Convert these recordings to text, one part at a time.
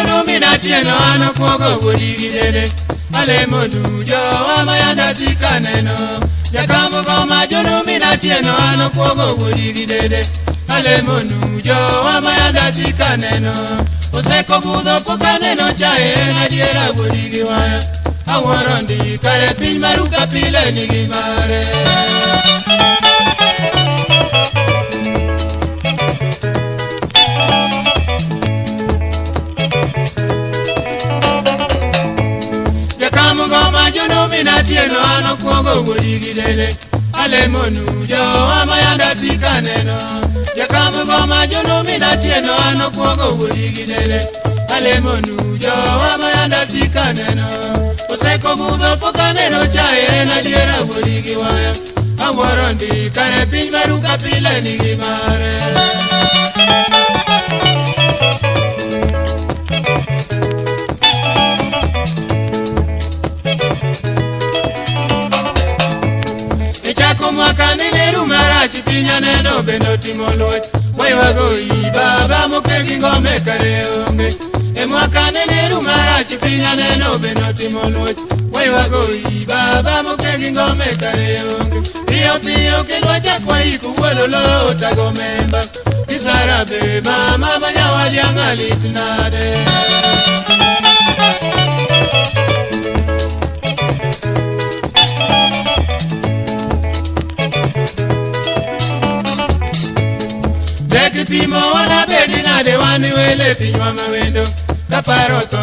Junu minatieno ano kuogo wuodigi dede alemo nu jowa mayanda sikaneno Jakamugo ma junu minatieno ano kuogo wuodigi dede alemo nu jowa mayanda sikaneno Oseko budho pok aneno chae en adiera wuodigi waya Awuoro ndi kare piny maruka pile nigi mare Minatieno ano kuogo wuodigi dede alemo nu jowa mayanda sikaneno Jakamugo ma junu minatieno ano kuogo wuodigi dede alemo nu jowa mayanda sikaneno Oseko budho pok aneno chae en adiera wuodigi waya Awuoro ndi kare piny maruka pile nigi mare Mwaka nene marach piny aneno bende otimo luoch Waywago i baba moke gi ngome kare onge E mwaka nene marach piny aneno bende otimo luoch Waywago i baba moke gi ngome kare onge Piyo piyo kendo wachak waiko wuod Oloo tago memba Kisara be mama manyawadi ang'a lit nade Pimo wana bedi nade wan wele pinywa mawendo Kaparo tho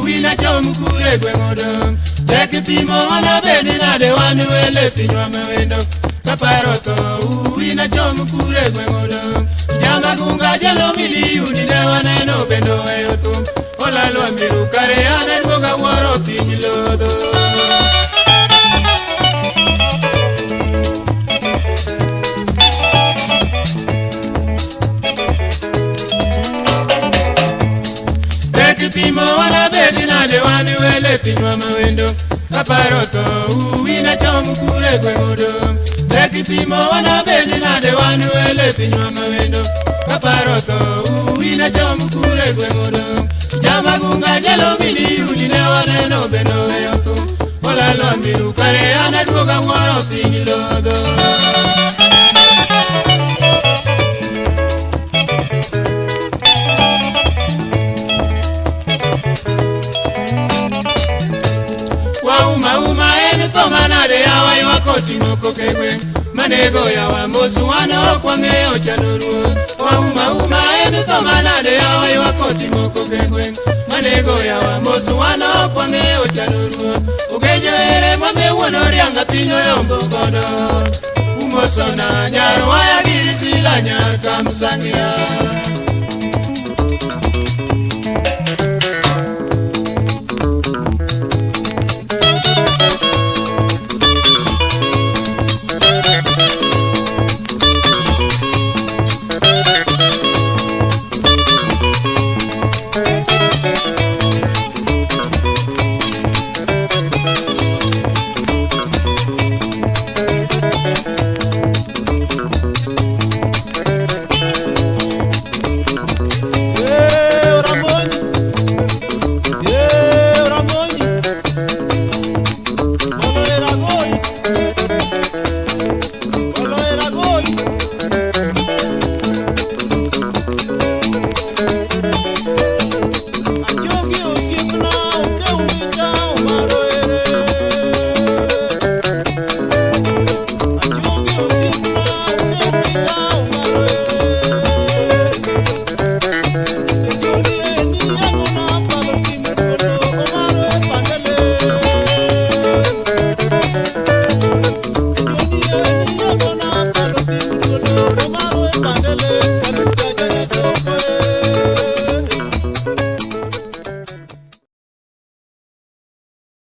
uwi nachom kure gweng' odong' Tek pimo wana bedi nade wan wele pinywa mawendo Kaparo tho uwi nachom kure gweng' odong' Jamagunga jalo miliyuni ne waneno bende oweyo thum Olalo miru kare an aduogo awuoro piny lodho Pimo wana bedi nade wan wele pinywa mawendo Kaparo tho uwi nachom kure gweng' odong' Tek pimo wana bedi nade wan wele pinywa mawendo Kaparo tho uwi nachom kure gweng' odong' Jamagunga jalo miliyuni ne waneno bende oweyo thum Olalo miru kare an aduogo awuoro piny lodho Manade yawa ywak oting'o koke gweng' Manego yawa mos wan ok wang'eyo chano ruoth Wauma uma en tho manade yawa ywak oting'o koke gweng' Manego yawa mos wan ok wang'eyo chano ruoth Ogejo ere mame wuon Orianga piny oyombo godo Umosona nyar waya giri sila nyar Kamsangia.